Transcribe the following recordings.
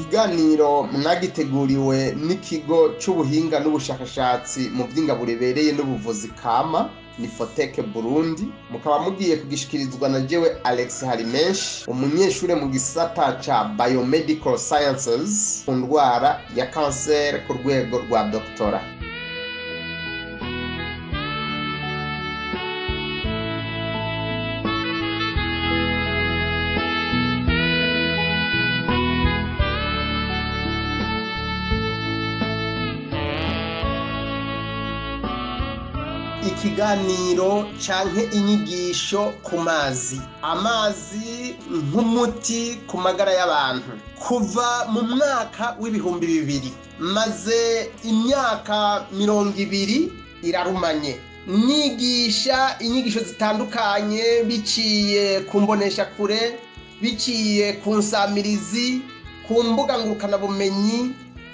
Ikiganiro mwagiteguriwe n'ikigo c'ubuhinga n'ubushakashatsi mu vy'ingaburo ibereye n'ubuvuzi kama ni Foteke Burundi, mukaba mugiye kugishikirizwa na jewe Alex Harimenshi, umunyeshure mu gisata ca Biomedical Sciences ku ndwara ya kanseri ku rwego rwa doktora. Ikiganiro canke inyigisho ku mazi, amazi nk'umuti ku magara y'abantu. Kuva mu mwaka w'2000 maze imyaka 20 irarumanye nigisha inyigisho zitandukanye, biciye ku mboneshakure, biciye ku nsamirizi, ku mbuga ngurukanabumenyi,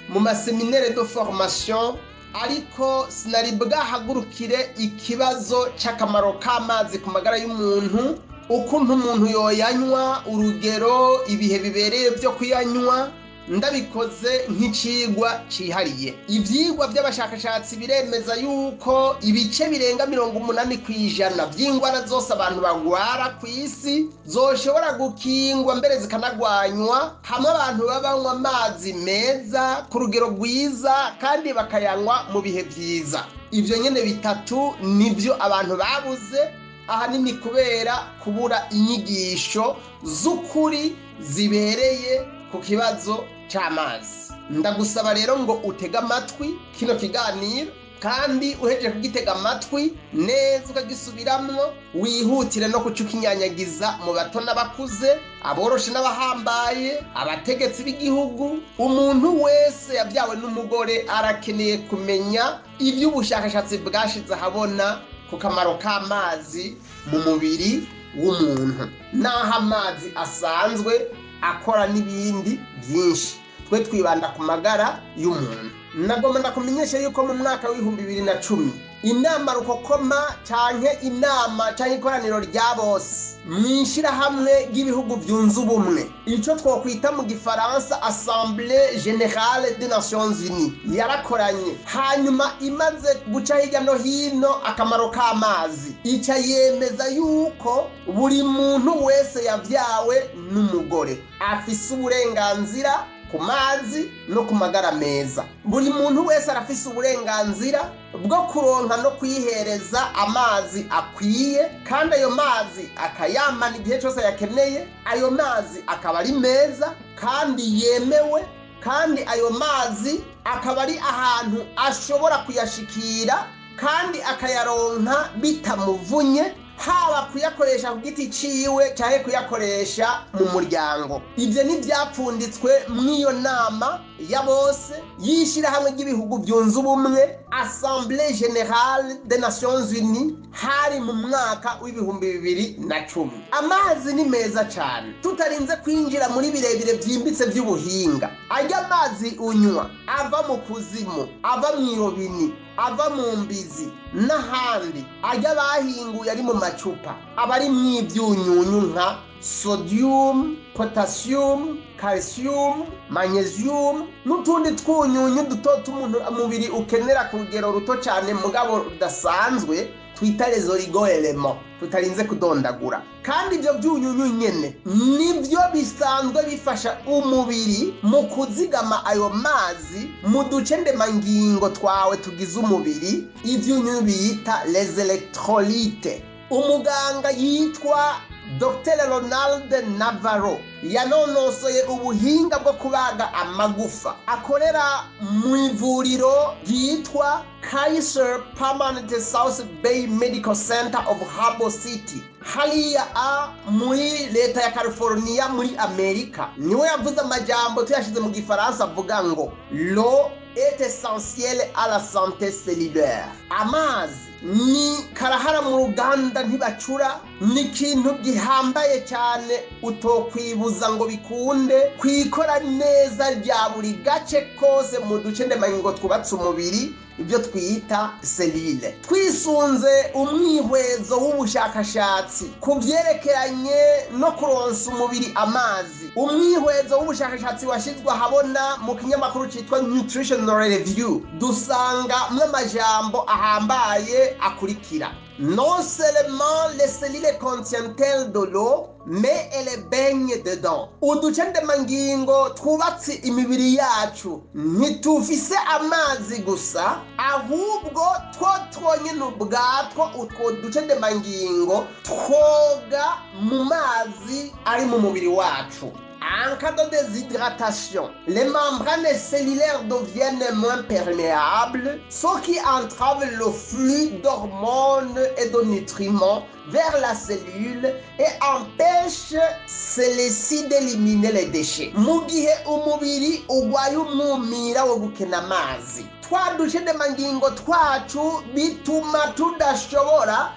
mu maseminaire de formation, ariko sinari bwahagurukire ikibazo c'akamaro k'amazi ku magara y'umuntu, ukuntu umuntu yoyanywa, urugero, ibihe bibereye vyo kuyanywa. Ndabikoze nk'icigwa cihariye. Ivyigwa vy'abashakashatsi biremeza yuko ibice birenga 80% vy'ingwara zose abantu bagwara kw'isi zoshobora gukingwa mbere zikanagwanywa hamwe abantu babanywa amazi meza ku rugero rwiza kandi bakayanywa mu bihe vyiza. Ivyo nyene bitatu nivyo abantu babuze, ahanini kubera kubura inyigisho z'ukuri zibereye ku kibazo c'amazi. Ndagusaba rero ngo utege amatwi kino kiganiro, kandi uhejeje kugitega amatwi neza ukagisubiramwo, wihutire no kuca ukinyanyagiza mu bato n'abakuze, aboroshe n'abahambaye, abategetsi b'igihugu. Umuntu wese yabyawe n'umugore arakeneye kumenya ivy'ubushakashatsi bwashize ahabona ku kamaro k'amazi mu mubiri w'umuntu, n'aho amazi asanzwe akora n'ibindi byinshi. Twe twibanda ku magara y'umuntu. Nagomba ndakumenyesha yuko mu mwaka w'2010 inama rukokoma canke inama canke ikoraniro rya bose mw'ishirahamwe ry'ibihugu vyunze ubumwe, ico twokwita mu gifaransa Assemblée Générale des Nations Unies, yarakoranye, hanyuma imaze guca hirya no hino akamaro k'amazi, ica yemeza yuko buri muntu wese yavyawe n'umugore afise uburenganzira ku mazi no ku magara meza. Buri muntu wese arafise uburenganzira bwo kuronka no kwihereza amazi akwiye, kandi ayo mazi akayamana igihe cyose yakeneye. Ayo mazi akaba ari meza kandi yemewe, kandi ayo mazi akaba ari ahantu ashobora kuyashikira kandi akayaronka bitamuvunye, haba kuyakoresha ku giti ciwe canke kuyakoresha mu muryango. Ivyo ntivyapfunditswe mw'iyo nama ya bose y'ishirahamwe ry'ibihugu vyunze ubumwe, Assemblée Générale des Nations Unies, hari mu mwaka w'2010. Amazi ni meza cane, tutarinze kwinjira muri birebire vyimbitse vy'ubuhinga. Arya mazi unywa ava mu kuzimu, ava mw'irobini, ava mu mbizi n'ahandi, arya bahinguye ari mu macupa, aba ari mw'ivyunyunyu nka sodium, potassium, calcium, magnesium n'utundi twunyunyu duto tw'umuntu umubiri ukenera ku rugero ruto cyane mugabo rudasanzwe, twita les oligo-éléments, tutarinze kudondagura. Kandi ivyo vyunyunyu nyene nivyo bisanzwe bifasha umubiri mu kuzigama ayo mazi mu duce ndemangingo twawe tugize umubiri, ivyunyunyu biyita les électrolytes. Umuganga yitwa Dr Ronald Navarro yanonosoye ubuhinga bwo kubaga amagufa, akorera mu ivuriro ryitwa Kaiser Permanente South Bay Medical Center of Harbor City, hariya a muri leta ya California muri Amerika. Niwe yavuze amajambo tuyashize mu gifaransa avuga ngo l'eau est essentielle à la santé cellulaire. Amazi ni karahara mu ruganda ntibacura, ni ikintu gihambaye cyane utokwibuza ngo bikunde kwikora neza rya buri gace kose mu duce ndemangingo twubatse umubiri. Ibyo twita cellule. Twisunze umwihwezo w'ubushakashatsi ku byerekeranye no kuronsa umubiri amazi, umwihwezo w'ubushakashatsi washyizwe ahabona mu kinyamakuru cyitwa Nutritional Review, dusanga amajambo ahambaye akurikira: "Non seulement les cellules contiennent de l'eau, mais elles baignent dedans." Uduce ndemangingo twubatse imibiri yacu ntitufise amazi gusa, ahubwo two twonyine ubwatwo utwo duce ndemangingo twoga mu mazi ari mu mubiri wacu. En cas de déshydratation, les membranes cellulaires deviennent moins perméables, ce qui entrave le flux d'hormones et de nutriments vers la cellule et empêche celle-ci d'éliminer les déchets. Mu gihe umubiri ugwaye umwumira wo gukena amazi, twa duce ndemangingo twacu bituma tudashobora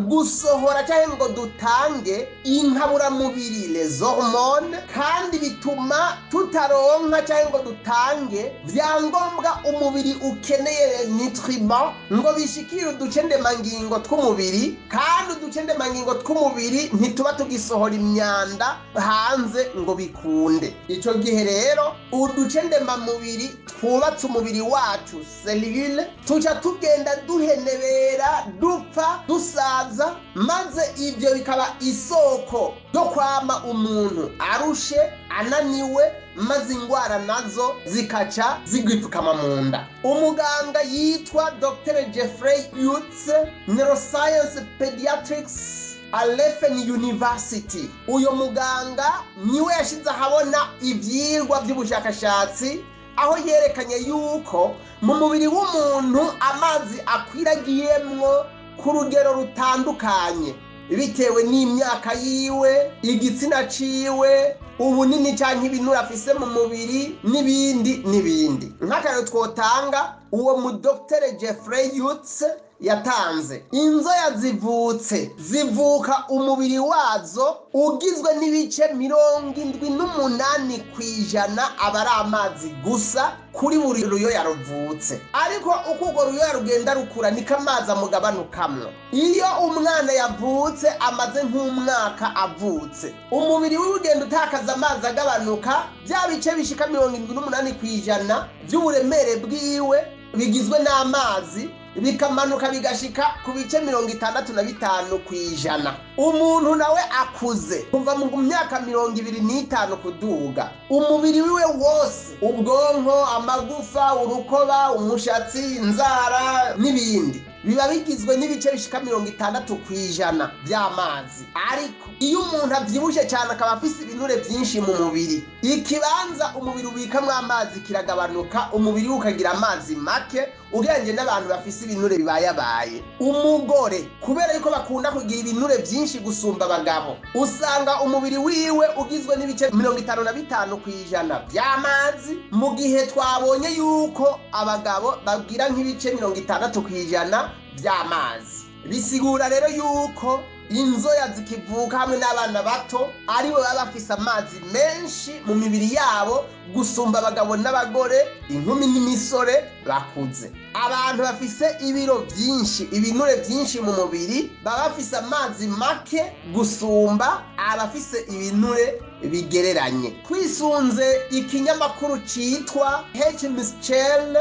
gusohora cyangwa ngo dutange inkaburamubiri, les hormones, kandi bituma tutaronka cyangwa ngo dutange byangombwa umubiri ukeneye, nutriments, ngo bishikire uduce ndemangingo tw'umubiri, kandi uduce ndemangingo tw'umubiri ntituba tugisohora imyanda hanze ngo bikunde. Icyo gihe rero uduce ndemamubiri twubatse umubiri wacu, cellule, tuca tugenda duhenebera, dupfa, dusaza, maze ibyo bikaba isoko ryo kwama umuntu arushe, ananiwe, maze indwara nazo zikaca zigwipfukama mu nda. Umuganga yitwa Dr Jeffrey Utz, neuroscience pediatrics, Alphen University, uyo muganga niwe yashyize ahabona ibyigwa by'ubushakashatsi aho yerekanye yuko mu mubiri w'umuntu amazi akwiragiyemwo ku rugero rutandukanye bitewe n'imyaka yiwe, igitsina ciwe, ubunini cyangwa ibinure afise mu mubiri, n'ibindi n'ibindi. Nk'akarero twotanga, uwo mu Dr Jeffrey Utz yatanze: inzoya zivutse zivuka umubiri wazo ugizwe n'ibice 78% aba ari amazi gusa kuri buri ruyoya ruvutse. Ariko uko urwo ruyoya rugenda rukura, niko amazi amugabanukamwo. Iyo umwana yavutse, amaze nk'umwaka avutse, umubiri wiwe ugenda utakaza amazi agabanuka. Bya bice bishika 78% by'uburemere bwiwe bigizwe n'amazi bikamanuka bigashika ku bice 65%. Umuntu nawe akuze, kuva mu myaka 25 kuduga, umubiri wiwe wose, ubwonko, amagufa, urukoba, umushatsi, inzara n'ibindi, biba bigizwe n'ibice bishika 60% by'amazi. Ariko iyo umuntu avyibushe cyane, akaba afise ibinure byinshi mu mubiri, ikibanza umubiri ubikamwo amazi kiragabanuka, umubiri we ukagira amazi make ugereranyije n'abantu bafise ibinure bibayabaye. Umugore, kubera yuko bakunda kugira ibinure byinshi gusumba abagabo, usanga umubiri wiwe ugizwe n'ibice 55% by'amazi, mu gihe twabonye yuko abagabo bagira nk'ibice 60% by'amazi. Bisigura rero yuko inzoya zikivuka hamwe n'abana bato aribo baba bafise amazi menshi mu mibiri yabo gusumba abagabo n'abagore, inkumi n'imisore bakuze. Abantu bafise ibiro byinshi, ibinure byinshi mu mubiri, baba bafise amazi make gusumba abafise ibinure bigereranye. Twisunze ikinyamakuru citwa H. Michel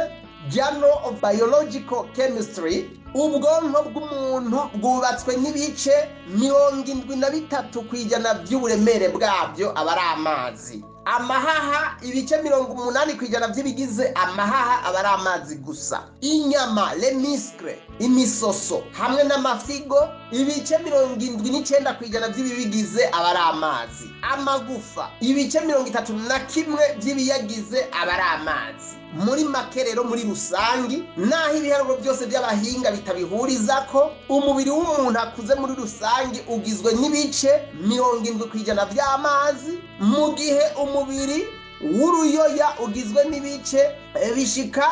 Journal of Biological Chemistry, ubwonko bw'umuntu bwubatswe n'ibice 73% by'uburemere bwabyo aba ari amazi. Amahaha, ibice 80% by'ibigize amahaha aba ari amazi gusa. Inyama, les muscles, imisoso hamwe n'amafigo, ibice 79% by'ibibigize aba ari amazi. Amagufa, ibice 31 by'ibiyagize aba ari amazi. Muri make rero, muri rusangi, naho ibiharuro byose by'abahinga bitabihurizako, umubiri w'umuntu akuze muri rusangi ugizwe n'ibice 70% by'amazi, mu gihe umubiri w'uruyoya ugizwe n'ibice bishika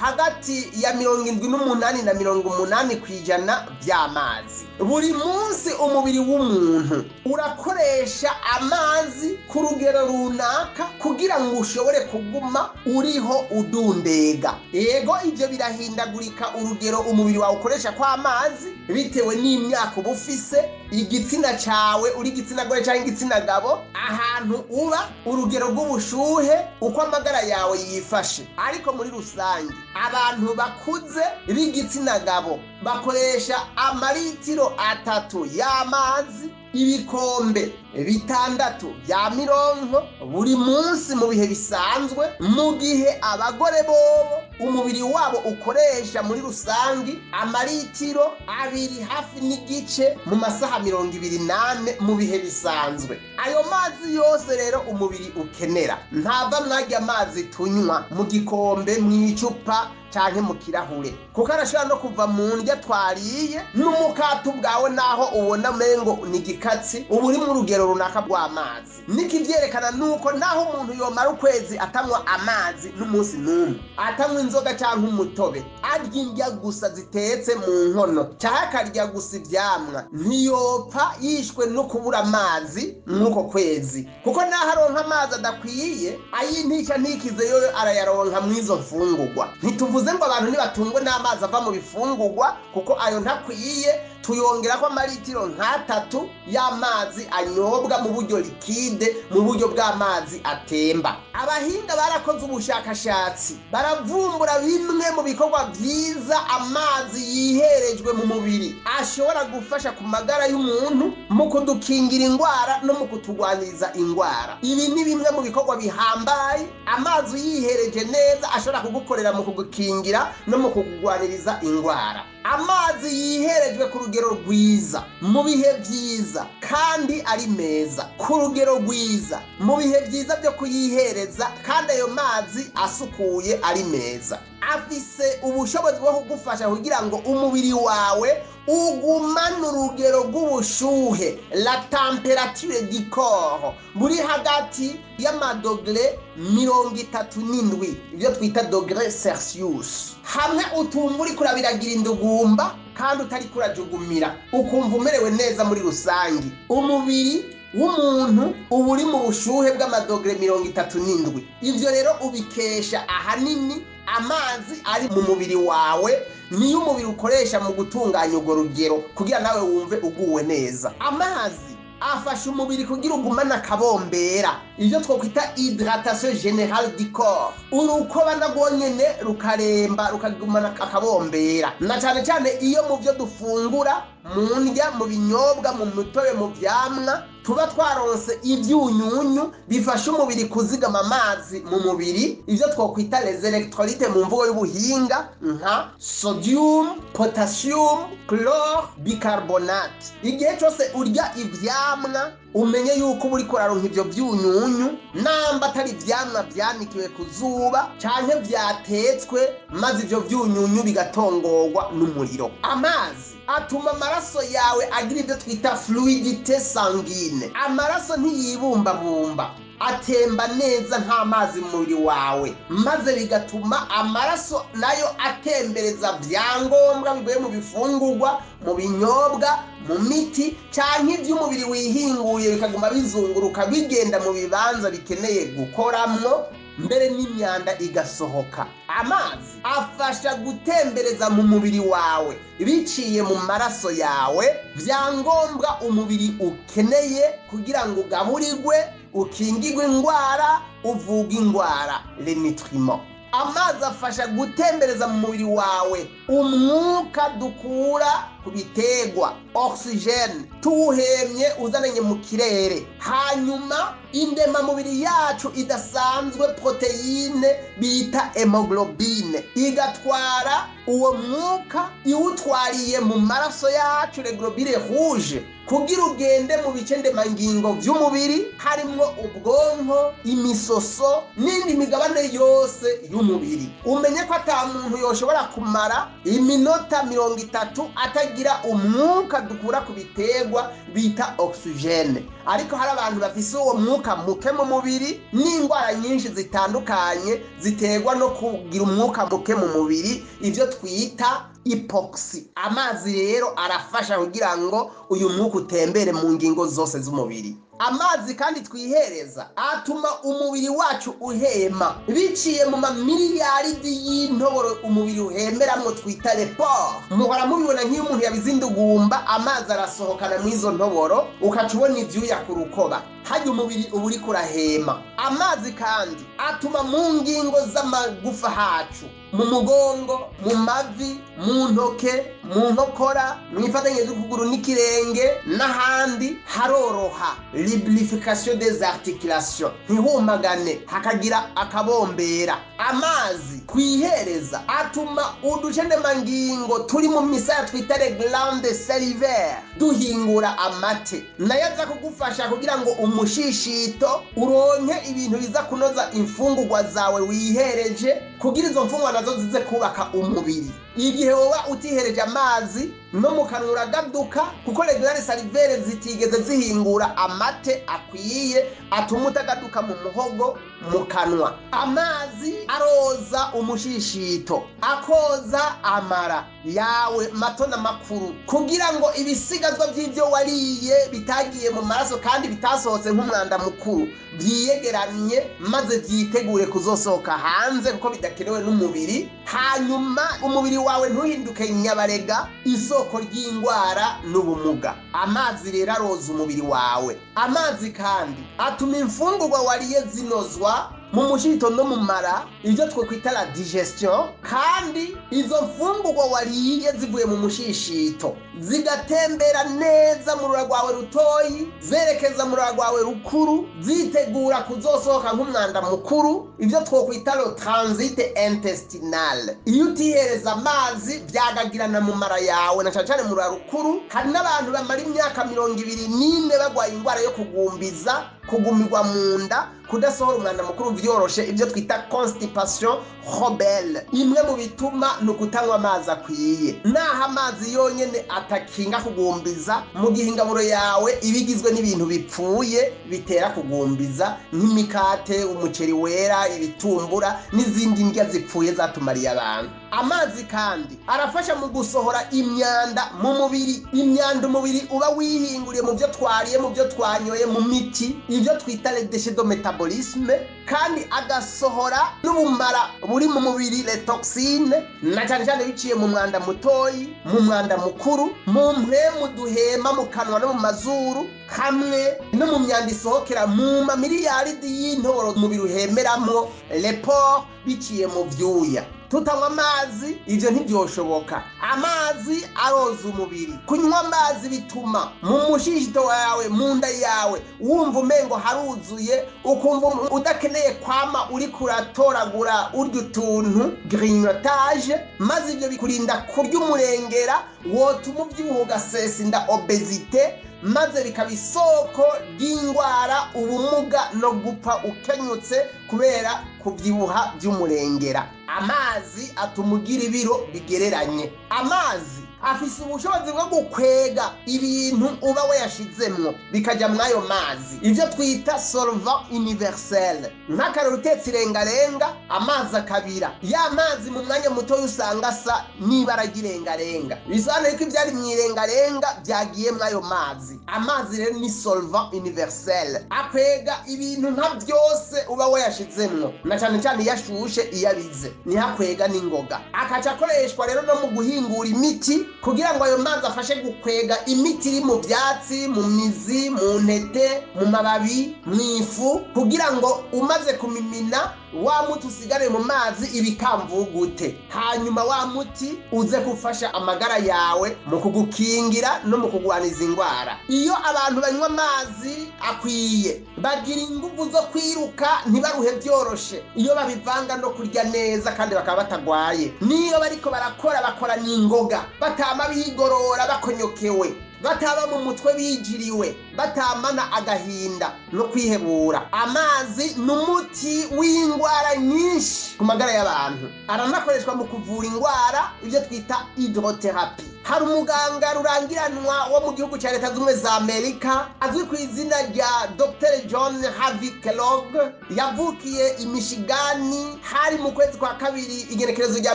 hagati ya 78 na 80% by'amazi. Buri munsi umubiri w'umuntu urakoresha amazi ku rugero runaka kugira ngo ushobore kuguma uriho udundega. Yego, ibyo birahindagurika urugero umubiri wawe ukoresha kw'amazi bitewe n'imyaka uba ufise, igitsina cawe, uri igitsina gore cyangwa igitsina gabo, ahantu uba, urugero rw'ubushuhe, uko amagara yawe yifashe. Ariko muri rusange abantu bakuze b'igitsina gabo bakoresha amaritiro 3 y'amazi, ibikombe 6 bya mironko buri munsi mu bihe bisanzwe, mu gihe abagore bobo umubiri wabo ukoresha muri rusangi amaritiro 2 hafi n'igice mu masaha 24 mu bihe bisanzwe. Ayo mazi yose rero umubiri ukenera ntava mwajya amazi tunywa mu gikombe, mu icupa canke mu kirahure, kuko arashobora no kuva mu ndya twariye n'umukate ubwawe, naho ubona mengo ni igikatsi, uba uri mu rugero runaka rw'amazi. Nikivyerekana nuko naho umuntu yomara ukwezi atanywa amazi n'umunsi n'umwe, atanywa inzoga canke umutobe, arya indya gusa zitetse mu nkono canke akarya gusa ivyamwa, ntiyopfa yishwe no kubura amazi mw'uko kwezi, kuko naho aronka amazi adakwiye, ayintica ntikize yoyo arayaronka mw'izo mfungurwa. Ntituvuze ngo abantu nibatungwe n'amazi ava mu bifungurwa, kuko ayo ntakwiye, tuyongerako amaritiro 3 y'amazi anyobwa mu buryo likide, mu buryo bw'amazi atemba. Abahinga barakoze ubushakashatsi baravumbura bimwe mu bikorwa vyiza amazi yiherejwe mu mubiri ashobora gufasha ku magara y'umuntu mu kudukingira ingwara no mu kutugwaniriza ingwara. Ibi ni bimwe mu bikorwa bihambaye amazi yihereje neza ashobora kugukorera mu kugukingira no mu kukugwaniriza ingwara. Amazi yiherejwe ku rugero rwiza mu bihe vyiza kandi ari meza, ku rugero rwiza mu bihe vyiza byo kuyihereza, kandi ayo mazi asukuye ari meza, afise ubushobozi bwo kugufasha kugira ngo umubiri wawe ugumane urugero rw'ubushuhe, la température du corps, buri hagati y'amadogre 37, ibyo twita dogre Celsius. Hamwe utumva uriko urabiragira indugumba kandi utariko urajugumira, ukumva umerewe neza muri rusangi, umubiri w'umuntu uba uri mu bushuhe bw'amadogre 37. Ivyo rero ubikesha ahanini amazi ari mu mubiri wawe, niyo umubiri ukoresha mu gutunganya urwo rugero kugira nawe wumve uguwe neza. Amazi afasha umubiri kugira ugumane akabombera, ivyo twokwita hydratation générale du corps. Urukoba narwo nyene rukaremba rukagumana akabombera, na cane cane iyo mu vyo dufungura, mu ndya, mu binyobwa, mu mitobe, mu vyamwa, tuba twaronse ivyunyunyu bifasha umubiri kuzigama amazi mu mubiri, ivyo twokwita les électrolytes mu mvugo y'ubuhinga, nka sodium, potassium, chlore, bicarbonate. Igihe cose urya ivyamwa umenye yuko uba uriko uraronka ivyo vyunyunyu, namba atari ivyamwa vyanikiwe ku zuba canke vyatetswe, maze ivyo vyunyunyu bigatongorwa n'umuriro. Amazi atuma amaraso yawe agira ivyo twita fluidité sanguine. Amaraso ntiyibumbabumba, atemba neza nk'amazi mu mubiri wawe, maze bigatuma amaraso nayo atembereza vyangombwa bivuye mu bifungurwa, mu binyobwa, mu miti canke ivy'umubiri wihinguye, bikaguma bizunguruka bigenda mu bibanza bikeneye gukoramwo, mbere n'imyanda igasohoka. Amazi afasha gutembereza mu mubiri wawe biciye mu maraso yawe vyangombwa umubiri ukeneye kugira ngo ugaburirwe, ukingirwe ingwara, uvuge ingwara, les nutriments. Amazi afasha gutembereza mu mubiri wawe umwuka dukura ku biterwa, oxygène, tuwuhemye uzananye mu kirere. Hanyuma indemamubiri yacu idasanzwe, protéine bita hémoglobine, igatwara uwo mwuka iwutwariye mu maraso yacu, les globules rouges, kugira ugende mu bice ndemangingo vy'umubiri, harimwo ubwonko, imisoso n'indi migabane yose y'umubiri. Umenye ko ata muntu yoshobora kumara iminota 30 atagira kutagira umwuka dukura ku biterwa bita oxygene. Ariko hari abantu bafise uwo mwuka muke mu mubiri n'indwara nyinshi zitandukanye ziterwa no kugira umwuka muke mu mubiri, ibyo twita hypoxie. Amazi rero arafasha kugira ngo uyu mwuka utembere mu ngingo zose z'umubiri. Amazi kandi twihereza atuma umubiri wacu uhema biciye mu mamiliyaridi y'intoboro umubiri uhemeramwo twita les pores. Muhora mubibona nk'iyo umuntu yabize indugumba, amazi arasohokana mw'izo ntoboro, ukaca ubona ivyuya ku rukoba. Harya umubiri uba uriko urahema. Amazi kandi atuma mu ngingo z'amagufa hacu, mu mugongo, mu mavi, mu ntoke, mu nkokora, mw'ifatanye ry'ukuguru n'ikirenge n'ahandi haroroha. Lubrification des articulations, ntihumagane, hakagira akabombera. Amazi twihereza atuma uducendemangingo turi mu misaya twita les glandes salivaires duhingura amate, nayo aza kugufasha kugira ngo umushishito uronke ibintu biza kunoza imfungurwa zawe wihereje, kugira izo mfungurwa nazo zize kubaka umubiri. Igihe woba utihereje amazi, no mu kanwa uragaduka, kuko les glandes salivaires zitigeze zihingura amate akwiye atuma utagaduka mu muhogo, mu kanwa. Amazi aroza umushishito, akoza amara yawe mato na makuru, kugira ngo ibisigazwa by'ibyo wariye bitagiye mu maraso kandi bitasohotse nk'umwanda mukuru byiyegeranye, maze byitegure kuzosohoka hanze kuko bidakenewe n'umubiri. Hanyuma umubiri wawe ntuhinduke nyabarega, isoko ry'indwara n'ubumuga. Amazi rero aroza umubiri wawe. Amazi kandi atuma imfungurwa wariye zinozwa mu mushito no mu mara, ibyo twokwita la digestion. Kandi izo mfungurwa wariye zivuye mu mushishito zigatembera neza mu rura rwawe rutoyi, zerekeza mu rura rwawe rukuru, zitegura kuzosohoka nk'umwanda mukuru, ibyo twokwita le transit intestinal. Iyo utihereza amazi byagagirana mu mara yawe, na cane cane mu rura rukuru. Hari n'abantu bamara imyaka 24 bagwaye indwara yo kugumbiza, kugumirwa mu nda, kudasohora umwanda mukuru vyoroshe, ibyo twita constipation rebelle. Imwe mu bituma ni ukutanywa amazi akwiye. Naho amazi yonyene atakinga kugumbiza, mu gihe ingaburo yawe iba igizwe n'ibintu bipfuye bitera kugumbiza, nk'imikate, umuceri wera, ibitumbura n'izindi ndya zipfuye zatumariye abantu. Amazi kandi arafasha mu gusohora imyanda mu mubiri, imyanda umubiri uba wihinguriye mu byo twariye, mu byo twanyoye, mu miti, ibyo twita les déchets de métabolisme. Kandi agasohora n'ubumara buri mu mubiri, les toxines, na cyane cyane biciye mu mwanda mutoyi, mu mwanda mukuru, mu mpwemu duhema mu kanwa no mu mazuru, hamwe no mu myanda isohokera mu mamiliyaridi y'intoboro umubiri uhemeramwo, les pores, biciye mu vyuya. Tutanywa amazi ivyo ntivyoshoboka. Amazi aroza umubiri. Kunywa amazi bituma mu mushishito wawe, mu nda yawe, wumva umengo haruzuye, ukumva udakeneye kwama uriko uratoragura urya utuntu, grignotage, maze ivyo bikurinda kurya umurengera wotuma ubyibuha ugasesa inda, obésité, maze bikaba isoko ry'indwara, ubumuga no gupfa ukenyutse kubera kubyibuha by'umurengera. Amazi atuma ugira ibiro bigereranye. Amazi afise ubushobozi bwo gukwega ibintu uba wayashizemwo bikajya mw'ayo mazi, ibyo twita solvant universel. Nk'akarero, utetse irengarenga, amazi akabira, ya mazi mu mwanya muto usanga asa n'ibara ry'irengarenga, bisobanuye ko ibyari mu irengarenga byagiye mw'ayo mazi. Amazi rero ni solvant universel, akwega ibintu nka byose uba wayashizemwo, na cyane cyane iyo ashushe, iyo abize, niho akwega n'ingoga. Akaca akoreshwa rero no mu guhingura imiti, kugira ngo ayo mazi afashe gukwega imiti iri mu byatsi, mu mizi, mu ntete, mu mababi, mu ifu, kugira ngo umaze kumimina wa muti usigare mu mazi ibikamvugute, hanyuma wa muti uze gufasha amagara yawe mu kugukingira no mu kugwaniza indwara. Iyo abantu banywa amazi akwiye bagira ingufu zo kwiruka, ntibaruhe byoroshe, iyo babivanga no kurya neza, kandi bakaba batagwaye. Niyo bariko barakora, bakora n'ingoga, batama bigorora bakonyokewe, bataba mu mutwe bijiriwe. Batamana agahinda no kwihebura. Amazi ni umuti w'indwara nyinshi ku magara y'abantu, aranakoreshwa mu kuvura indwara, ibyo twita hydrothérapie. Hari umuganga rurangiranwa wo mu gihugu cya Leta Zunze za Amerika azwi ku izina rya Dr John Harvey Kellogg. Yavukiye i Michigan, hari mu kwezi kwa kabiri, igenekerezo rya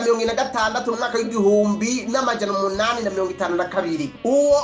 46, mu mwaka w'1852. Uwo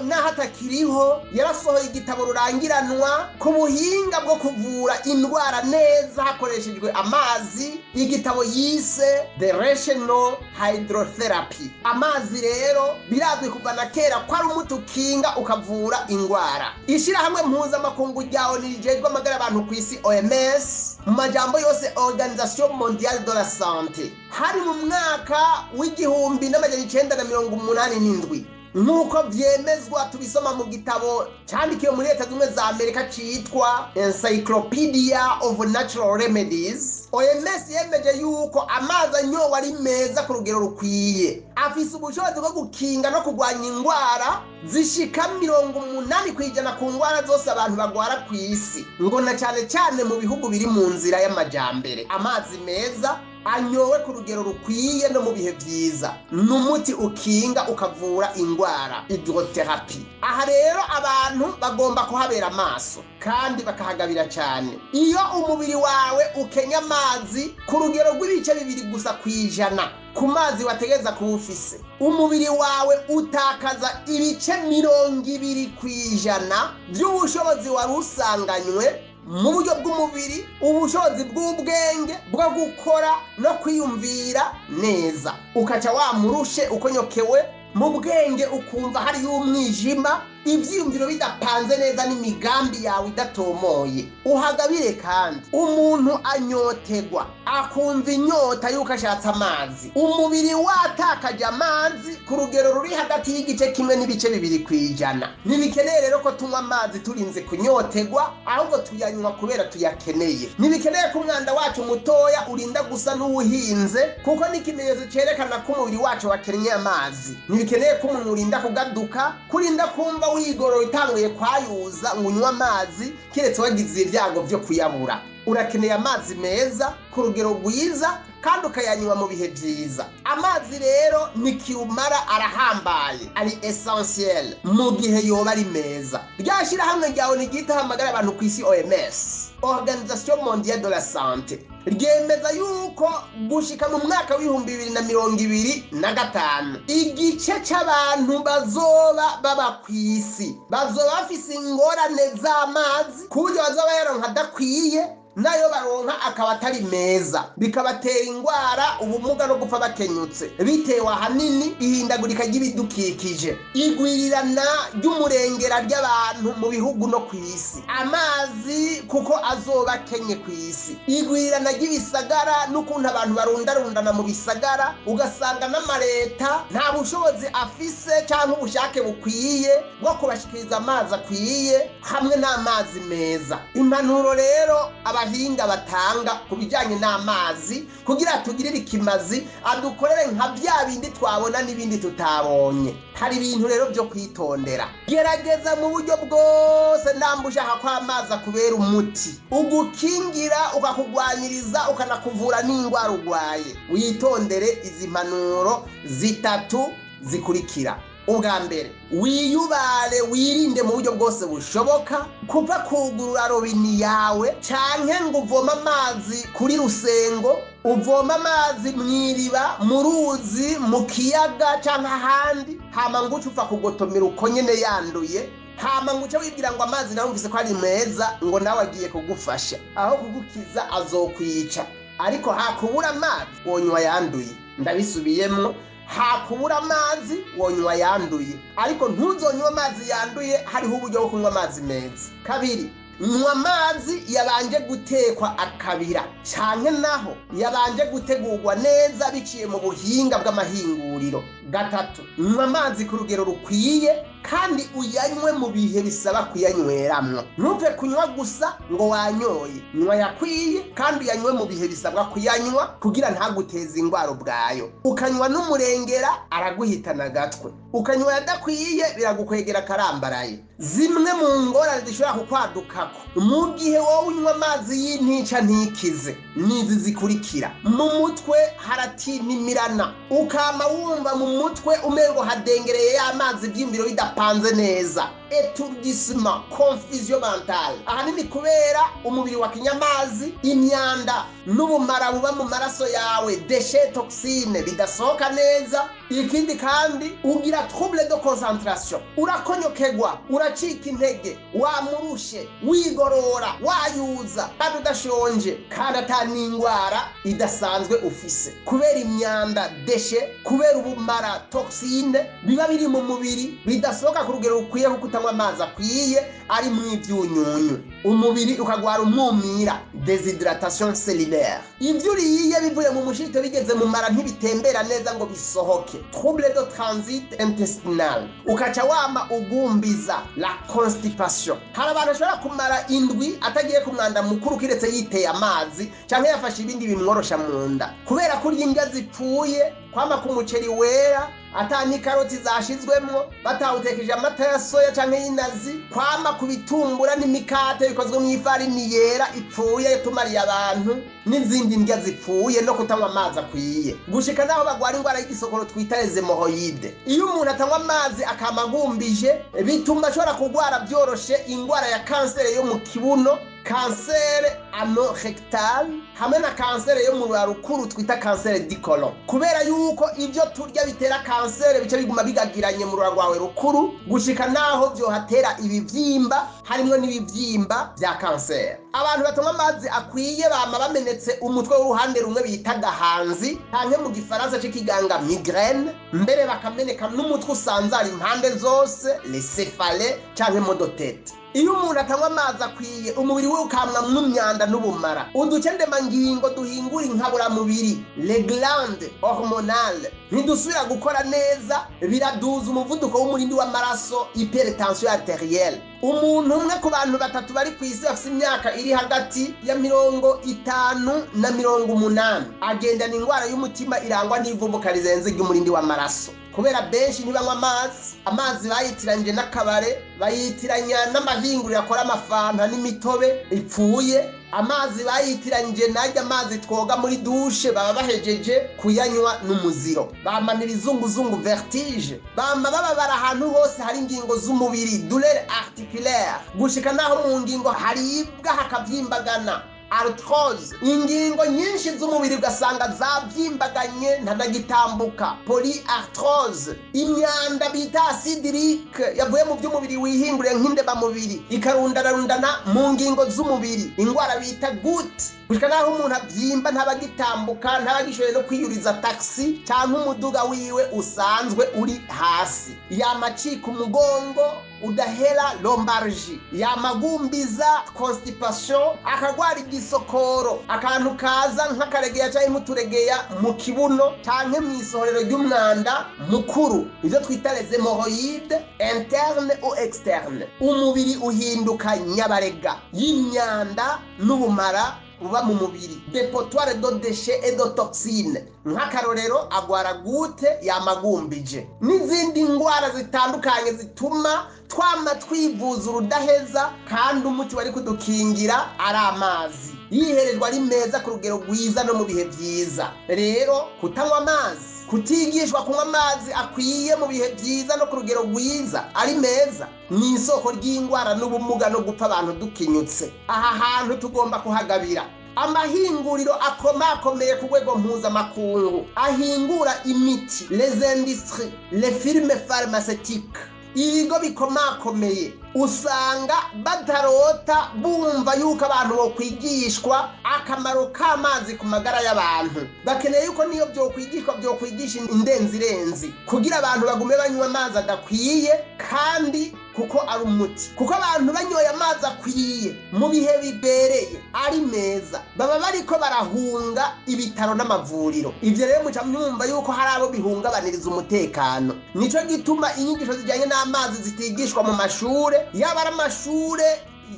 naho atakiriho, yarasohoye igitabo rurangiranwa ku buhinga bwo kuvura indwara neza hakoreshejwe amazi, igitabo yise The Rational Hydrotherapy. Amazi rero birazwi kuva na kera ko ari umuti ukinga ukavura indwara. Ishyirahamwe mpuzamakungu rya ONU rijejwe amagara y'abantu ku isi, OMS mu majambo yose, Organisation Mondiale de la Santé, hari mu mwaka w'1987, nk'uko vyemezwa tubisoma mu gitabo cyandikiwe muri Leta Zunze za Amerika citwa Encyclopedia of Natural Remedies. OMS yemeje yuko amazi anyowe ari meza ku rugero rukwiye afise ubushobozi bwo gukinga no kurwanya indwara zishika 80% ku ndwara zose abantu bagwara ku isi, ngo na cyane cyane mu bihugu biri mu nzira y'amajambere. Amazi meza anyowe ku rugero rukwiye no mu bihe byiza ni umuti ukinga ukavura indwara, hydrothérapie. Aha rero abantu bagomba kuhabera amaso kandi bakahagabira cyane. Iyo umubiri wawe ukenya amazi ku rugero rw'ibice 2 gusa ku ijana ku mazi wategeza kuba ufise, umubiri wawe utakaza ibice 20% by'ubushobozi wari usanganywe mu buryo bw'umubiri, ubushobozi bw'ubwenge bwo gukora no kwiyumvira neza. Ukaca wamurushe, ukonyokewe mu bwenge, ukumva hariyo umwijima, ibyiyumviro bidapanze neza n'imigambi yawe idatomoye. Uhagabire kandi, umuntu anyotegwa akumva inyota y'uko ashatse amazi umubiri watakaje amazi ku rugero ruri hagati y'igice 1 n'ibice 2%. Ntibikeneye rero ko tunywa amazi turinze kunyotegwa, ahubwo tuyanywa kubera tuyakeneye. Ntibikeneye ko umwanda wacu mutoya urinda gusa n'uwuhinze, kuko ni ikimenyetso cyerekana ko umubiri wacu wakennye amazi. Ntibikeneye ko umuntu urinda kugaduka, kurinda kumva wigorora utanguye kwayuza ngo unywe amazi, keretse wagize ibyago byo kuyabura. Urakeneye amazi meza ku rugero rwiza kandi ukayanywa mu bihe byiza. Amazi rero ni kirumara, arahambaye, ari essentiel mu gihe yoba ari meza. Rya shyirahamwe ryawe ntiryitaho amagara abantu ku isi, OMS, Organisation Mondiale de la Santé, ryemeza yuko gushika mu mwaka w'2025 igice c'abantu bazoba baba ku isi bazoba bafise ingorane z'amazi, ku buryo bazoba yaronka adakwiye, nayo baronka akaba atari meza, bikabatera indwara, ubumuga no gupfa bakenyutse, bitewe ahanini ihindagurika ry'ibidukikije, igwirirana ry'umurengera ry'abantu mu bihugu no ku isi, amazi kuko azoba akenye ku isi, igwirirana ry'ibisagara n'ukuntu abantu barundarundana mu bisagara, ugasanga n'amareta nta bushobozi afise cyangwa ubushake bukwiye bwo kubashikiriza amazi akwiye hamwe n'amazi meza. Impanuro rero abahinga batanga ku bijyanye n'amazi kugira tugirire ikimazi, adukorere nka bya bindi twabona n'ibindi tutabonye, hari ibintu rero byo kwitondera. Gerageza mu buryo bwose namba ushaka ko amazi akubera umuti ugukingira, ukakugwanyiriza, ukanakuvura n'indwara urwaye, witondere izi mpanuro zitatu zikurikira. Ubwa mbere, wiyubare, wirinde mu buryo bwose bushoboka kuva kugurura robini yawe canke ngo uvome amazi kuri rusengo, uvome amazi mu iriba, mu ruzi, mu kiyaga canke ahandi, hama ngo uce upfa kugotomera uko nyene yanduye, hama ngo uce wibwira ngo amazi nawe wumvise ko ari meza, ngo nawe agiye kugufasha. Aho kugukiza azokwica. Ariko hakubura amazi wonywa yanduye. Ndabisubiyemwo: hakubura amazi wonywa yanduye, ariko ntuzonywe amazi yanduye hariho uburyo bwo kunywa amazi meza. Kabiri, nywa amazi yabanje gutekwa akabira, canke naho yabanje gutegurwa neza biciye mu buhinga bw'amahinguriro. Gatatu, nywa amazi ku rugero rukwiye. Kandi uyanywe mu bihe bisaba kuyanyweramwo. Ntupfe kunywa gusa ngo wanyoye. Nywa yakwiye kandi uyanywe mu bihe bisabwa kuyanywa kugira ntaguteze ingwara ubwayo. Ukanywa n'umurengera araguhitana agatwe, ukanywa yadakwiye biragukwegera akarambaraye. Zimwe mu ngorane zishobora kukwadukako mu gihe wowe unywa amazi y'intica ntikize nizi zikurikira: mu mutwe haratinimirana, ukama wumva mu mutwe umengo hadengereye y'amazi, ivyiyumviro bidapanze neza, étourdissement, confusion mentale, ahanini kubera umubiri wa kinyamazi, imyanda n'ubumara buba mu maraso yawe, déchets, toxines, bidasohoka neza. Ikindi kandi, ugira trouble de concentration, urakonyokegwa, uracika intege, wamurushe, wigorora, wayuza kandi udashonje, kandi ata n'ingwara idasanzwe ufise, kubera imyanda, déchets, kubera ubumara, toxines, biba biri mu mubiri bidasohoka ku rugero rukwiye kuko utanywa amazi akwiye ari mu ivyunyunyu. Umubiri ukagwara umwumira, déshydratation cellulaire. Ivyo uriye bivuye mu mushito bigeze mu mara ntibitembera neza ngo bisohoke, trouble de transit intestinal. Ukaca wama ugumbiza, la constipation. Hari abantu bashobora kumara indwi atagiye ku mwanda mukuru kiretse yiteye amazi canke yafashe ibindi bimworosha mu nda, kubera kurya indya zipfuye, kwama ku muceri wera ata n'ikaroti zashizwemwo, batawutekeje amata ya soya canke y'inazi, kwama ku bitumbura n'imikate bikozwe mu ifarini yera ipfuye tumariye abantu, n'izindi ndya zipfuye, no kutanywa amazi akwiye, gushika naho bagwara ingwara y'igisokoro twita hémorroïdes. Iyo umuntu atanywa amazi akama agumbije, bituma ashobora kugwara byoroshe ingwara ya kanseri yo mu kibuno, cancer ano-rectal, hamwe na kanseri yo mu rukuru twita cancer du côlon, kubera yuko ibyo turya bitera kanseri bica biguma bigagiranye mu rura rwawe rukuru gushika naho byohatera ibivyimba, harimwo n'ibivyimba vya kanseri. Abantu batanywa amazi akwiye bama bamenetse umutwe w'uruhande rumwe bita gahanzi, canke mu gifaransa c'ikiganga migraine, mbere bakameneka n'umutwe usanzara impande zose, les céphalées canke maux de tête. Iyo umuntu atanywa amazi akwiye, umubiri we ukamwa n'imyanda n'ubumara, uduce ndemangingo duhingura inkaburamubiri, les glandes hormonales, ntidusubira gukora neza, biraduza umuvuduko w'umurindi w'amaraso, hypertension artérielle. Umuntu umwe ku bantu batatu bari ku isi bafite imyaka iri hagati ya 50 na 80 agendana indwara y'umutima irangwa n'ivumbuka rirenze ry'umurindi w'amaraso, kubera benshi ntibanywa amazi. Amazi bayitiranyije n'akabare, bayitiranya n'amahinguriro akora amafanta n'imitobe ipfuye, amazi bayitiranyije n'ajya amazi twoga muri douche baba bahejeje kuyanywa n'umuziro. Bamana ibizunguzungu, vertige, bama bababara ahantu hose hari ingingo z'umubiri, douleur articulaire, gushika naho mu ngingo haribwa hakavyimbagana, arthrose. Ingingo nyinshi z'umubiri ugasanga zavyimbaganye, ntanagitambuka, polyarthrose. Imyanda bita acide urique yavuye mu by'umubiri wihinguriye nk'indemamubiri ikarundararundana mu ngingo z'umubiri, indwara bita goutte, gushika naho umuntu avyimba, ntabagitambuka, ntabagishoboye no kwiyuriza taxi canke umuduga wiwe usanzwe uri hasi, yamacika umugongo udahera, lombalgie, yamagumbiza, constipation, akagwara igisokoro, akantu kaza nk'akaregeya canke nk'uturegeya mu kibuno canke mw'isohorero ry'umwanda mukuru, ivyo twita les hémorroïdes interne ou externe. Umubiri uhinduka nyabarega y'imyanda n'ubumara buba mu mubiri, dépotoir de déchets et de toxines. Nk'akarorero, agwara goutte, yamagumbije, n'izindi ndwara zitandukanye zituma twama twivuza urudaheza, kandi umuti wari kudukingira ari amazi yiherejwe ari meza ku rugero rwiza no mu bihe byiza. Rero kutanywa amazi, kutigishwa kunywa amazi akwiye mu bihe byiza no ku rugero rwiza ari meza, ni isoko ry'indwara n'ubumuga no gupfa abantu dukinyutse. Aha hantu tugomba kuhagabira. Amahinguriro akomakomeye ku rwego mpuzamakungu ahingura imiti, les industries, les firmes pharmaceutiques, ibigo bikomakomeye, usanga batarota bumva yuko abantu bokwigishwa akamaro k'amazi ku magara y'abantu. Bakeneye yuko niyo byokwigishwa, byokwigisha indenzirenzi kugira abantu bagume banywa amazi adakwiye kandi. Kuko ari umuti, kuko abantu banyoye amazi akwiye mu bihe bibereye ari meza, baba bariko barahunga ibitaro n'amavuriro. Ivyo rero muca mwumva yuko hari abo bihungabaniriza umutekano. Nico gituma inyigisho zijyanye n'amazi zitigishwa mu mashure, yaba ari amashure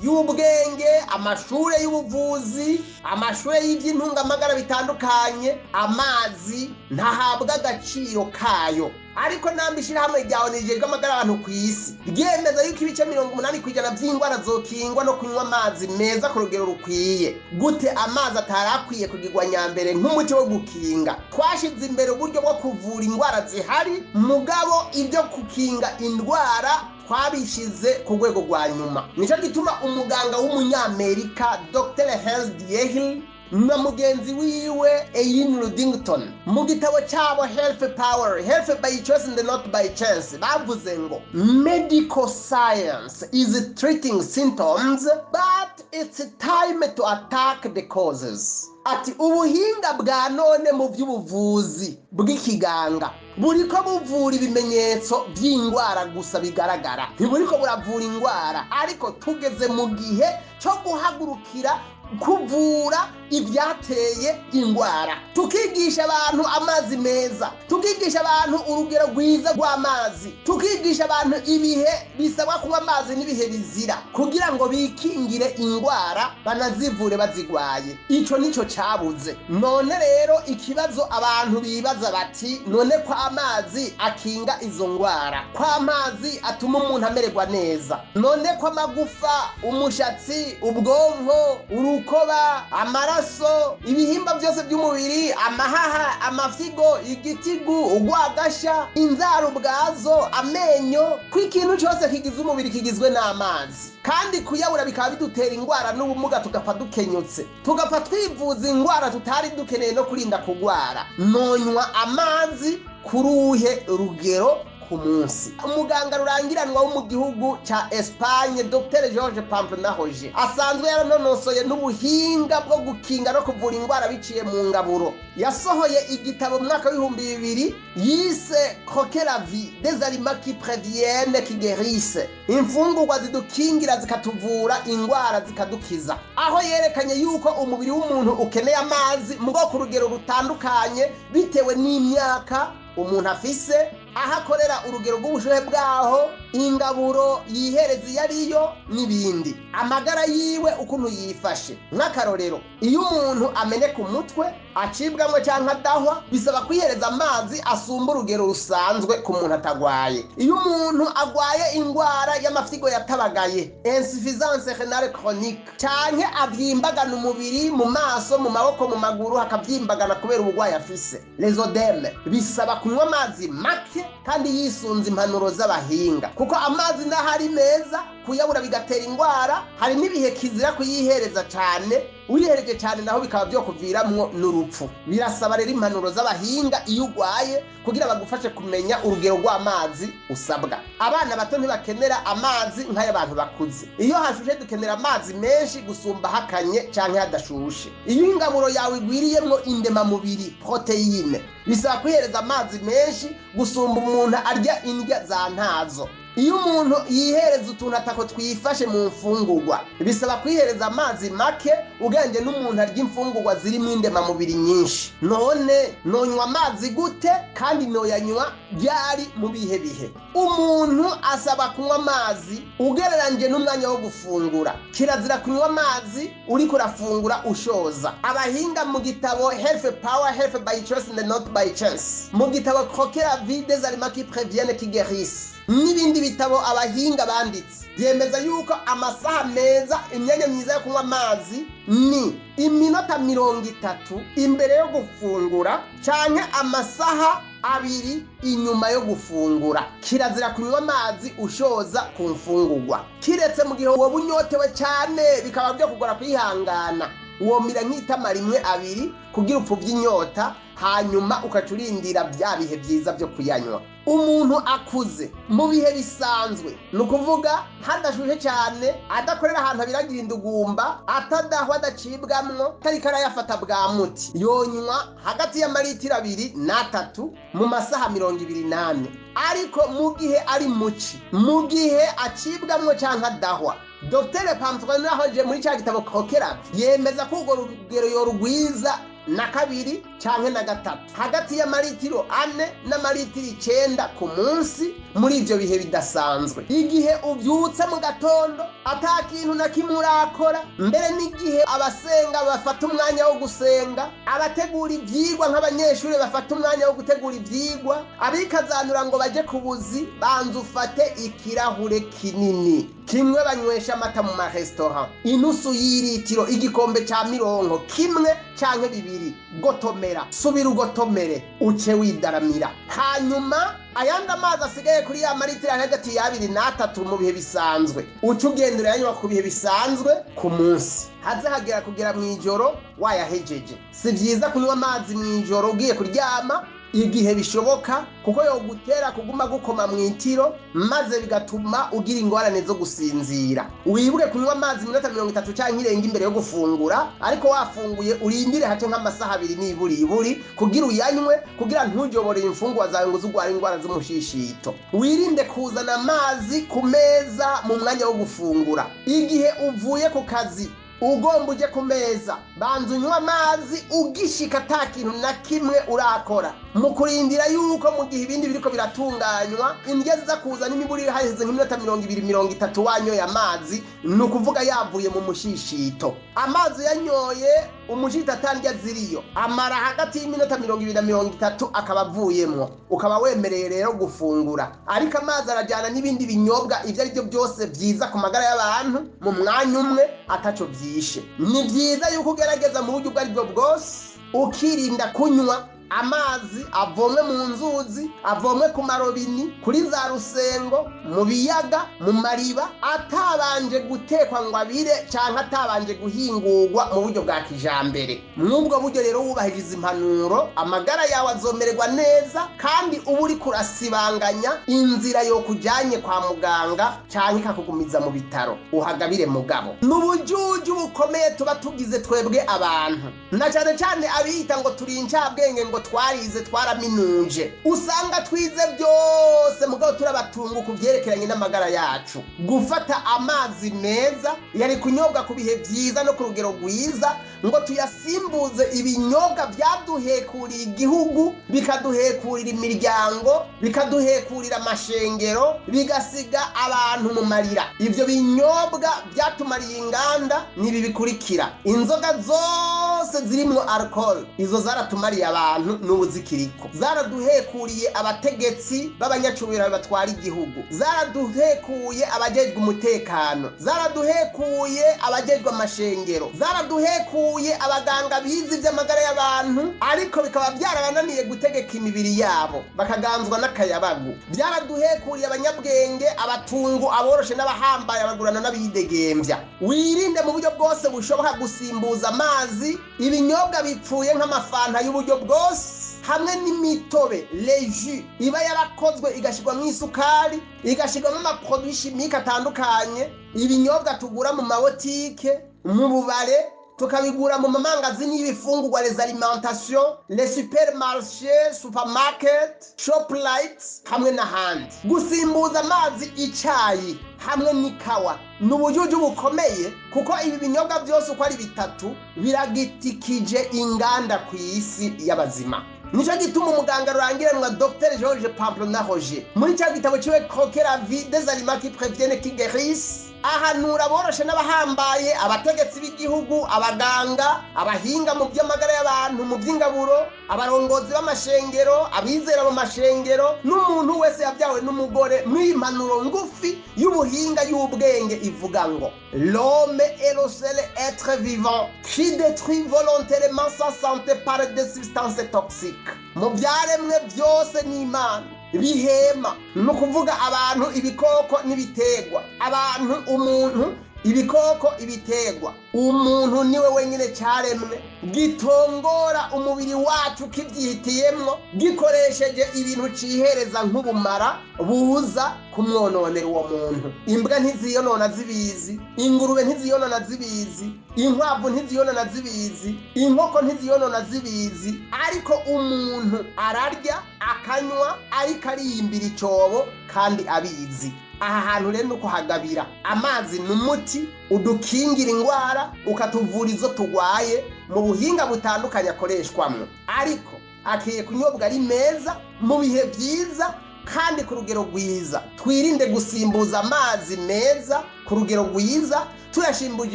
y'ubwenge, amashure y'ubuvuzi, amashure y'iby'intungamagara bitandukanye. Amazi ntahabwa agaciro kayo. Ariko namba ishyirahamwe rya ONU rijejwe amagara abantu ku isi ryemeza yuko ibice 80% by'indwara zokingwa no kunywa amazi meza ku rugero rukwiye, gute amazi atari akwiye kugirwa nyambere nk'umuti wo gukinga? Twashize imbere uburyo bwo kuvura indwara zihari, mugabo ibyo gukinga indwara twabishize ku rwego rwa nyuma. Nicyo gituma umuganga w'umunyamerika Dr Hans Diehl na mugenzi wiwe Eileen Ludington mu gitabo cyabo Health Power, Health by Choice and Not by Chance bavuze ngo: "Medical science is treating symptoms, but it's time to attack the causes." Ati ubuhinga bwa none mu by'ubuvuzi bw'ikiganga buriko buvura ibimenyetso by'indwara gusa bigaragara, ntiburiko buravura indwara, ariko tugeze mu gihe cyo guhagurukira kuvura ibyateye indwara, tukigisha abantu amazi meza, tukigisha abantu urugero rwiza rw'amazi, tukigisha abantu ibihe bisabwa kunywa amazi n'ibihe bizira, kugira ngo bikingire indwara banazivure bazigwaye. Ico nico cyabuze. None rero ikibazo abantu bibaza bati: none ko amazi akinga izo ndwara, ko amazi atuma umuntu amererwa neza, none ko amagufa, umushatsi, ubwonko, urukoba, amaraso, ibihimba byose by'umubiri, amahaha, amafyigo, igitigu, urwagasha, inzara ubwazo, amenyo, ko ikintu cyose kigize umubiri kigizwe n'amazi, kandi kuyabura bikaba bidutera indwara n'ubumuga, tugapfa dukenyutse, tugapfa twivuza indwara tutari dukeneye no kurinda kugwara, nonywa amazi kuri uruhe rugero ku munsi? Umuganga rurangiranwa wo mu gihugu ca Espagne, Dr George Pamplona Roger, asanzwe yaranonosoye n'ubuhinga bwo gukinga no kuvura indwara biciye mu ngaburo, yasohoye igitabo mu mwaka w'2000 yise "Croquer la vie: des aliments qui préviennent, qui guérissent", imfungurwa zidukingira zikatuvura indwara zikadukiza, aho yerekanye yuko umubiri w'umuntu ukeneye amazi mu bwoko urugero rutandukanye bitewe n'imyaka umuntu afise, aho akorera, urugero rw'ubushuhe bwaho, ingaburo yihereza iyo ariyo n'ibindi, amagara yiwe ukuntu yifashe. Nk'akarorero, iyo umuntu ameneka umutwe, acibwamo cyangwa adahwa, bisaba kwihereza amazi asumba urugero rusanzwe ku muntu atagwaye. Iyo umuntu agwaye indwara y'amafyigo yatabagaye, insuffisance rénale chronique, canke avyimbagana umubiri, mu maso, mu maboko, mu maguru hakavyimbagana kubera uburwayi afise, les œdèmes, bisaba kunywa amazi make kandi yisunze impanuro z'abahinga, kuko amazi n'aho ari meza, kuyabura bigatera indwara. Hari n'ibihe kizira kuyihereza cyane, uyihereje cyane naho bikaba byokuviramwo n'urupfu. Birasaba rero impanuro z'abahinga iyo urwaye kugira bagufashe kumenya urugero rw'amazi usabwa. Abana bato ntibakenera amazi nk'ay'abantu bakuze. Iyo hashushe dukenera amazi menshi gusumba hakanye canke hadashushe. Iyo ingaburo yawe igwiriyemwo indemamubiri, protéines, bisaba kwihereza amazi menshi gusumba umuntu arya indya za ntazo. Iyo umuntu yihereza utuntu atako twifashe mu mfungurwa, bisaba kwihereza amazi make ugereranyije n'umuntu arya imfungurwa zirimo indemamubiri nyinshi. None nonywa amazi gute, kandi noyanywa ryari, mu bihe bihe? Umuntu asaba kunywa amazi ugereranyije n'umwanya wo gufungura. Kirazira kunywa amazi uriko urafungura ushoza. Abahinga mu gitabo Health Power, Health by Choice and Not by Chance, mu gitabo Croquer la vie: des aliments qui préviennent, qui guérissent n'ibindi bitabo abahinga banditse, byemeza yuko amasaha meza, imyanya myiza yo kunywa amazi ni iminota 30 imbere yo gufungura canke amasaha 2 inyuma yo gufungura. Kirazira kunywa amazi ushoza ku mfungurwa, kiretse mu gihe woba unyotewe cyane bikaba byo kugora kwihangana, womira nk'itama rimwe, abiri kugira upfuvye inyota. Hanyuma ukaca urindira bya bihe byiza byo kuyanywa. Umuntu akuze mu bihe bisanzwe, ni ukuvuga hadashushe cyane, adakorera ahantu abiragira indugumba, atadahwa, adacibwamwo, atariko arayafata bwa muti, yonywa hagati y'amaritiro 2 n'3 mu masaha 24. Ariko mu gihe ari muci, mu gihe acibwamwo canke adahwa, Dr Pamplona muri cya gitabo Kokera yemeza ko urwo rugero yorugwiza na kabiri canke na gatatu, hagati y'amaritiro 4 n'amaritiro 9 ku munsi muri ivyo bihe bidasanzwe. Igihe uvyutse mu gatondo ata kintu na kimwe urakora, mbere n'igihe abasenga bafata umwanya wo gusenga, abategura ivyigwa nk'abanyeshuri bafata umwanya wo gutegura ivyigwa, abikazanura ngo baje ku buzi, banza ufate ikirahure kinini kimwe banywesha amata mu maresitora, inusu y'iritiro, igikombe ca mironko kimwe canke bibiri. Gotomera, subira ugotomere, uce widaramira. Hanyuma ayandi amazi asigaye kuri ya maritiro ari hagati y'2 n'3 mu bihe bisanzwe, uca ugenda urayanywa ku bihe bisanzwe ku munsi, haze hagera kugera mu ijoro wayahejeje. Si byiza kunywa amazi mu ijoro ugiye kuryama igihe bishoboka, kuko yogutera kuguma gukoma mu itiro, maze bigatuma ugira ingorane zo gusinzira. Wibuke kunywa amazi iminota 30 cyangwa irenga imbere yo gufungura, ariko wafunguye urindire hace nk'amasaha 2 niburi iburi kugira uyanywe, kugira ntujobore imfungwa zawe ngo uzugware indwara z'umushishito. Wirinde kuzana amazi ku meza mu mwanya wo gufungura. Igihe uvuye ku kazi ugomba uje ku meza, banza unywe amazi ugishika ata kintu na kimwe urakora, mu kurindira yuko mu gihe ibindi biriko biratunganywa indya ziza kuza n'imiburi haheze nk'iminota 20, 30 wanyoye amazi, ni ukuvuga yavuye mu mushishito. Amazi yanyoye umushito atandya ziriyo amara hagati y'iminota 20 na 30 akaba avuyemwo, ukaba wemereye rero gufungura. Ariko amazi arajyana n'ibindi binyobwa ibyo ari byo byose byiza ku magara y'abantu mu mwanya umwe ataco byishe. Ni byiza yuko ugerageza mu buryo ubwo ari bwo bwose ukirinda kunywa amazi avomwe mu nzuzi, avomwe ku marobini, kuri za rusengo, mu biyaga, mu mariba, atabanje gutekwa ngo abire cyangwa atabanje guhingurwa mu buryo bwa kijambere. Mw'ubwo buryo rero wubahiriza impanuro, amagara yawe azomererwa neza, kandi uba uri kurasibanganya inzira yo kujyanye kwa muganga cyangwa ikakugumiza mu bitaro. Uhagabire mugabo. Ni ubujuju bukomeye tuba tugize twebwe abantu, na cyane cyane abiyita ngo turi incabwenge, ngo twarize, twaraminuje. Usanga twize byose mugabo turabatunga ku byerekeranye n'amagara yacu. Gufata amazi meza yari kunyobwa ku bihe byiza no ku rugero rwiza, ngo tuyasimbuze ibinyobwa byaduhekuriye igihugu, bikaduhekurira imiryango, bikaduhekurira amashengero, bigasiga abantu mu marira. Ibyo binyobwa byatumariye inganda ni ibi bikurikira: inzoga zose zirimwo alcohol, izo zaratumariye abantu n'ubu zikiriko. Zaraduhekuriye abategetsi b'abanyacubahiro batwara igihugu, zaraduhekuye abajejwe umutekano, zaraduhekuye abajejwe amashengero, zaraduhekuye abaganga bize iby'amagara y'abantu, ariko bikaba byarabananiye gutegeka imibiri yabo, bakaganzwa n'akayabagu. Byaraduhekuriye abanyabwenge, abatungu, aboroshe n'abahambaye, abagurana n'abidegembya. Wirinde mu buryo bwose bushoboka gusimbuza amazi ibinyobwa bipfuye nk'amafanta y'uburyo bwose hamwe n'imitobe, les jus iba yarakozwe igashyirwamo isukari, igashyirwamo ama produits chimiques atandukanye. Ibinyobwa tugura mu mabotike, mu bubare, tukabigura mu mamangazini y'ibifungurwa, les alimentations, les supermarchés, supermarket, Shoprite hamwe n'ahandi. Gusimbuza amazi icayi hamwe n'ikawa ni ubujuju bukomeye, kuko ibi binyobwa byose uko ari bitatu biragitikije inganda ku isi y'abazima. Nico gituma umuganga rurangiranwa Dr Georges Pamplona Roger muri cya gitabo ciwe Croquer la vie, des aliments qui préviennent, qui guérissent, ahanura aboroshe n'abahambaye, abategetsi b'igihugu, abaganga, abahinga mu by'amagara y'abantu, mu by'ingaburo, abarongozi b'amashengero, abizera mu mashengero n'umuntu wese yabyawe n'umugore, mw'impanuro ngufi y'ubuhinga y'ubwenge ivuga ngo: "L'homme est le seul être vivant qui détruit volontairement sa santé par des substances toxiques." Mu byaremwe byose n'Imana bihema, ni ukuvuga abantu, ibikoko n'ibiterwa, abantu, umuntu. Ibikoko, ibitegwa, umuntu niwe wenyine cyaremwe gitongora umubiri wacu kibyihitiyemwo, gikoresheje ibintu cihereza nk'ubumara buza kumwononera uwo muntu. Imbwa ntiziyonona zibizi, ingurube ntiziyonona zibizi, inkwavu ntiziyonona zibizi, inkoko ntiziyonona zibizi, ariko umuntu ararya akanywa ariko ariyimbira icyobo kandi abizi. Aha hantu rero nuko hagabira. Amazi ni umuti udukingira indwara, ukatuvura izo turwaye mu buhinga butandukanye akoreshwamo, ariko akwiye kunyobwa ari meza mu bihe byiza kandi ku rugero rwiza. Twirinde gusimbuza amazi meza ku rugero rwiza tuyashimbuje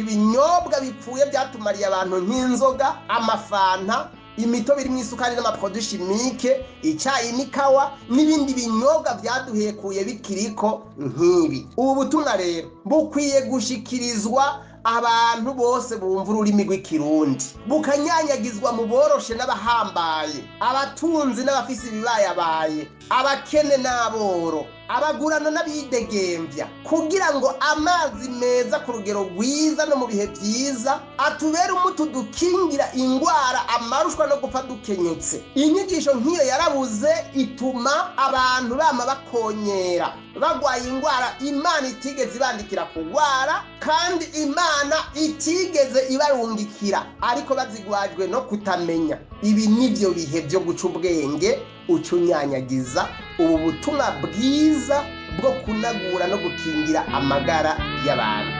ibinyobwa bipfuye byatumariye abantu nk'inzoga, amafanta, imitobe irimo isukari n'amaproduits chimiques, icyayi n'ikawa n'ibindi binyobwa byaduhekuye bikiriko nk'ibi. Ubu butumwa rero bukwiye gushikirizwa abantu bose bumva ururimi rw'Ikirundi, bukanyanyagizwa mu boroshe n'abahambaye, abatunzi n'abafise ibibayabaye, abakene n'aboro, abagurano n'abidegembya, kugira ngo amazi meza ku rugero rwiza no mu bihe byiza atubere umuti udukingira indwara, amarushwa no gupfa dukenyutse. Inyigisho nk'iyo yarabuze, ituma abantu bama bakonyera bagwaye indwara Imana itigeze ibandikira kurwara, kandi Imana itigeze ibarungikira, ariko bazigwajwe no kutamenya. Ibi nibyo bihe byo guca ubwenge, uca unyanyagiza ubu butumwa bwiza bwo kunagura no gukingira amagara y'abantu.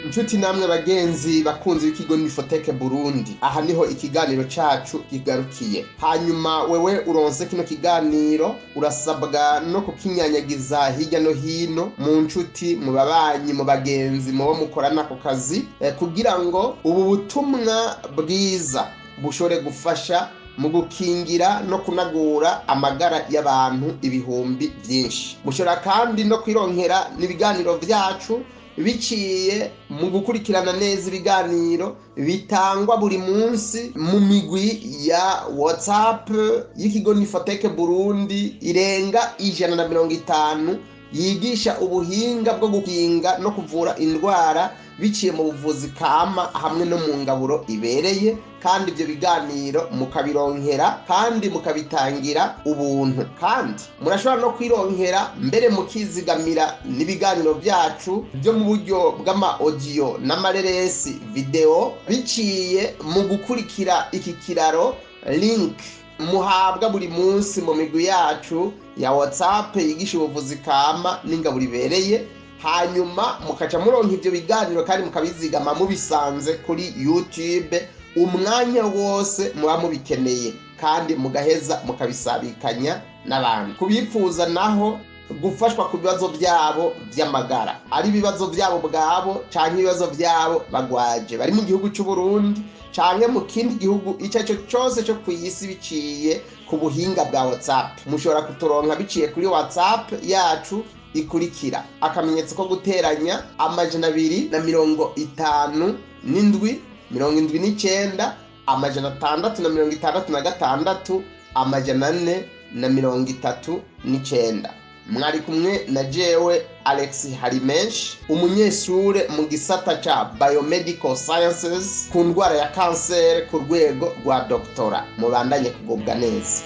Inshuti namwe bagenzi bakunzi b'ikigo Nifoteke Burundi, aha niho ikiganiro cacu kigarukiye. Hanyuma wewe uronse kino kiganiro, urasabwa no kukinyanyagiza hirya no hino mu nshuti, mu babanyi, mu bagenzi, mu bo mukorana ku kazi, kugira ngo ubu butumwa bwiza bushobore gufasha mu gukingira no kunagura amagara y'abantu ibihumbi byinshi. Mushobora kandi no kwironkera n'ibiganiro vyacu biciye mu gukurikirana neza ibiganiro bitangwa buri munsi mu migwi ya WhatsApp y'ikigo Nifoteke Burundi irenga 150, yigisha ubuhinga bwo gukinga no kuvura indwara biciye mu buvuzi kama hamwe no mu ngaburo ibereye. Kandi ibyo biganiro mukabironkera kandi mukabitangira ubuntu. Kandi murashobora no kwironkera mbere mukizigamira n'ibiganiro byacu byo mu buryo bw'ama audio n'amareresi video biciye mu gukurikira iki kiraro link muhabwa buri munsi mu migwi yacu ya WhatsApp yigisha ubuvuzi kama n'ingaburo ibereye. Hanyuma mukaca muronka ivyo biganiro kandi mukabizigama mubisanze kuri YouTube umwanya wose muba mubikeneye, kandi mugaheza mukabisabikanya n'abandi. Kubipfuza naho gufashwa ku bibazo byabo by'amagara, ari ibibazo byabo bwabo canke ibibazo byabo bagwaje bari mu gihugu cy'u Burundi canke mu kindi gihugu icyo aricyo cyose cyo ku isi biciye ku buhinga bwa WhatsApp, mushobora kuturonka biciye kuri WhatsApp yacu ikurikira: akamenyetso ko guteranya, 257 79 666 439. Mwari kumwe na jewe Alex Harimenshi, umunyeshure mu gisata ca Biomedical Sciences ku ndwara ya kanseri ku rwego rwa doctora. Mubandanye kugubwa neza.